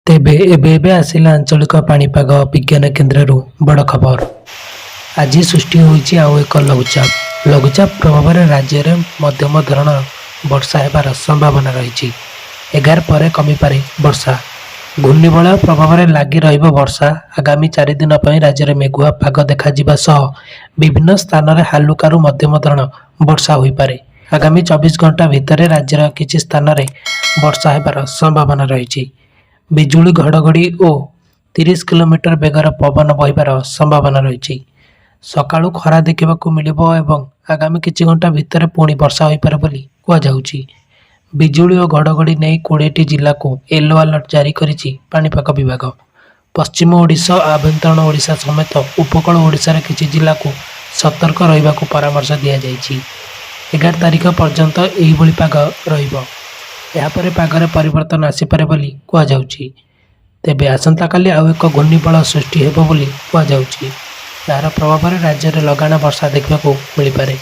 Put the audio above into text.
ତେବେ ଏବେ ଏବେ ଆସିଲା ଆଞ୍ଚଳିକ ପାଣିପାଗ ବିଜ୍ଞାନ କେନ୍ଦ୍ରରୁ ବଡ଼ ଖବର। ଆଜି ସୃଷ୍ଟି ହୋଇଛି ଆଉ ଏକ ଲଘୁଚାପ। ଲଘୁଚାପ ପ୍ରଭାବରେ ରାଜ୍ୟରେ ମଧ୍ୟମ ଧରଣର ବର୍ଷା ହେବାର ସମ୍ଭାବନା ରହିଛି। 11 ପରେ କମିପାରେ ବର୍ଷା। ଘୂର୍ଣ୍ଣିବଳୟ ପ୍ରଭାବରେ ଲାଗି ରହିବ ବର୍ଷା। ଆଗାମୀ 4 ଦିନ ପାଇଁ ରାଜ୍ୟରେ ମେଘୁଆ ପାଗ ଦେଖାଯିବା ସହ ବିଭିନ୍ନ ସ୍ଥାନରେ ହାଲୁକାରୁ ମଧ୍ୟମ ଧରଣ ବର୍ଷା ହୋଇପାରେ। ଆଗାମୀ 24 ଘଣ୍ଟା ଭିତରେ ରାଜ୍ୟର କିଛି ସ୍ଥାନରେ ବର୍ଷା ହେବାର ସମ୍ଭାବନା ରହିଛି। ବିଜୁଳି ଘଡ଼ଘଡ଼ି ଓ 30 କିଲୋମିଟର ବେଗର ପବନ ବହିବାର ସମ୍ଭାବନା ରହିଛି। ସକାଳୁ ଖରା ଦେଖିବାକୁ ମିଳିବ ଏବଂ ଆଗାମୀ କିଛି ଘଣ୍ଟା ଭିତରେ ପୁଣି ବର୍ଷା ହୋଇପାରେ ବୋଲି କୁହାଯାଉଛି। ବିଜୁଳି ଓ ଘଡ଼ଘଡ଼ି ନେଇ 20ଟି ଜିଲ୍ଲାକୁ ୟେଲୋ ଆଲର୍ଟ ଜାରି କରିଛି ପାଣିପାଗ ବିଭାଗ। ପଶ୍ଚିମ ଓଡ଼ିଶା, ଆଭ୍ୟନ୍ତରୀଣ ଓଡ଼ିଶା ସମେତ ଉପକୂଳ ଓଡ଼ିଶାର କିଛି ଜିଲ୍ଲାକୁ ସତର୍କ ରହିବାକୁ ପରାମର୍ଶ ଦିଆଯାଇଛି। 11 ତାରିଖ ପର୍ଯ୍ୟନ୍ତ ଏହିଭଳି ପାଗ ରହିବ। ଏହାପରେ ପାଗରେ ପରିବର୍ତ୍ତନ ଆସିପାରେ ବୋଲି କୁହାଯାଉଛି। ତେବେ ଆସନ୍ତାକାଲି ଆଉ ଏକ ଘୂର୍ଣ୍ଣିବଳୟ ସୃଷ୍ଟି ହେବ ବୋଲି କୁହାଯାଉଛି। ଏହାର ପ୍ରଭାବରେ ରାଜ୍ୟରେ ଲଗାଣ ବର୍ଷା ଦେଖିବାକୁ ମିଳିପାରେ।